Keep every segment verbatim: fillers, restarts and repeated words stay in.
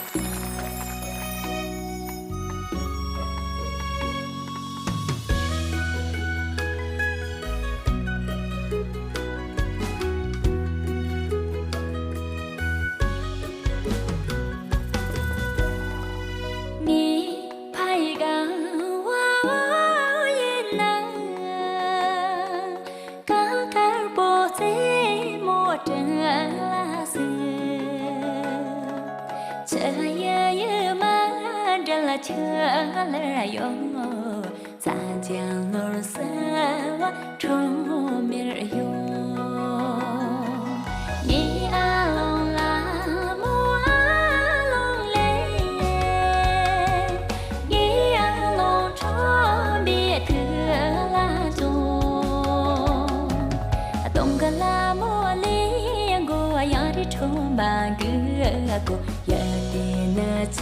ངའི་ཕ་ཡི་གང་བ་བ་ཡིན་ན། གང་དཀར་པོ་རྩེ་མོ་དྲན་ལ་ཟེར། ཆུ་ཡི་ཡུ་མ་འདྲ་ལ་ཆུ་ལར་ཡོང་། ས་ཆེན་ནོར་ས་བ་ཁྲོམ་མེར་ཡོང་། ངའི་ཨ་ལོང་ལ་མོ་ཨ་ལོང་ལེ། ངའི་ཨ་ལོང་ཁྲོམ་པའི་ཐུག་ལ་འཛོམས། སྟོང་གི་ལ་མོ་ལེ་མགོ་ཡང་རི་ཁྲོམ་པ་གི་གོ། ཡ་དེ་ན་ཆ་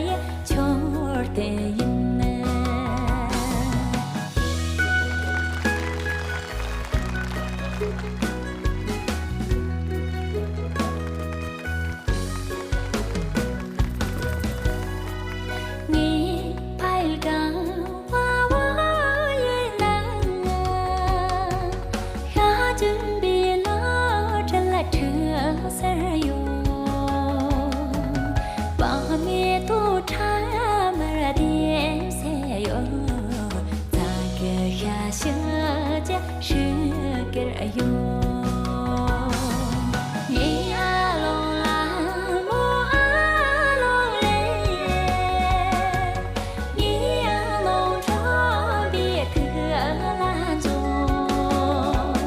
ཡ་ཆོར་དེ་ཡིན་ན། ངའི་ཕ་ཡུལ་གང་བ་བ་ཡིན་ན། ཤ་ཅུན་པའི་ལོ་དྲི་ལ་ཁྲི་སར་ཡོད། བག་མེད་དུ་ཁྲ་མར་ལྡེམ་སེ་ཡོད། ཙག་གི་ཤ་ཤ་ཅ་ཧྲི་ཀིར་ཡོད། ངའི་ཨ་ལོང་ལ་མོ་ཨ་ལོང་ལེ། ངའི་ཨ་ལོང་ཁྲོམ་པའི་ཐུག་ལ་འཛོམས།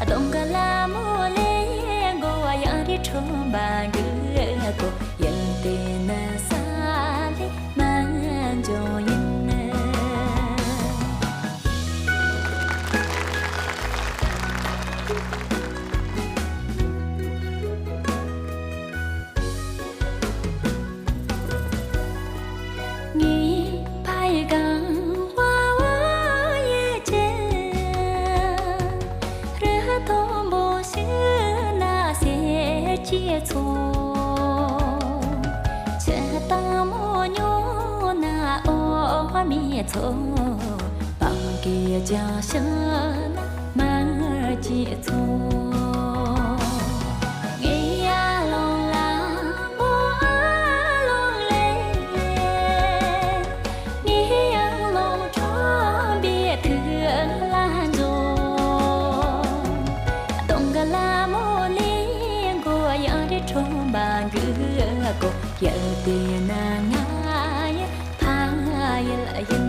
སྟོང་གི་ལ་མོ་ལེ་མགོ་ཡང་རི་ཁྲོམ་པ་གི་གོ། ཡིན་དེ་ན་ས་ལེ་མ་འཇོང་ཡིན། ངའི་ཕ་ཡི་གང་བ་བ་ཡི་ཅན། རི་མཐོན་པོ་ཞིག་ན་གསེར་གྱི་མཚོ། ཆུ་དྭངས་མོ་ཉུང་ན་འོ་མའི་མཚོ། སྤང་གི་ལྗང་ཞིང་ན་མར་གྱི་མཚོ། ངའི་ཨ་ལོང་ལ་མོ་ཨ་ལོང་ལེ། ངའི་ཨ་ལོང་ཁྲོམ་པའི་ཐུག་ལ་འཛོམས། སྟོང་གི་ལ་མོ་ལེ་མགོ་ཡང་རི་ཁྲོམ་པ་གི་གོ། ཡ་དེ་ན་ང་ཡི་ཕ་ཡུལ་ཡིན།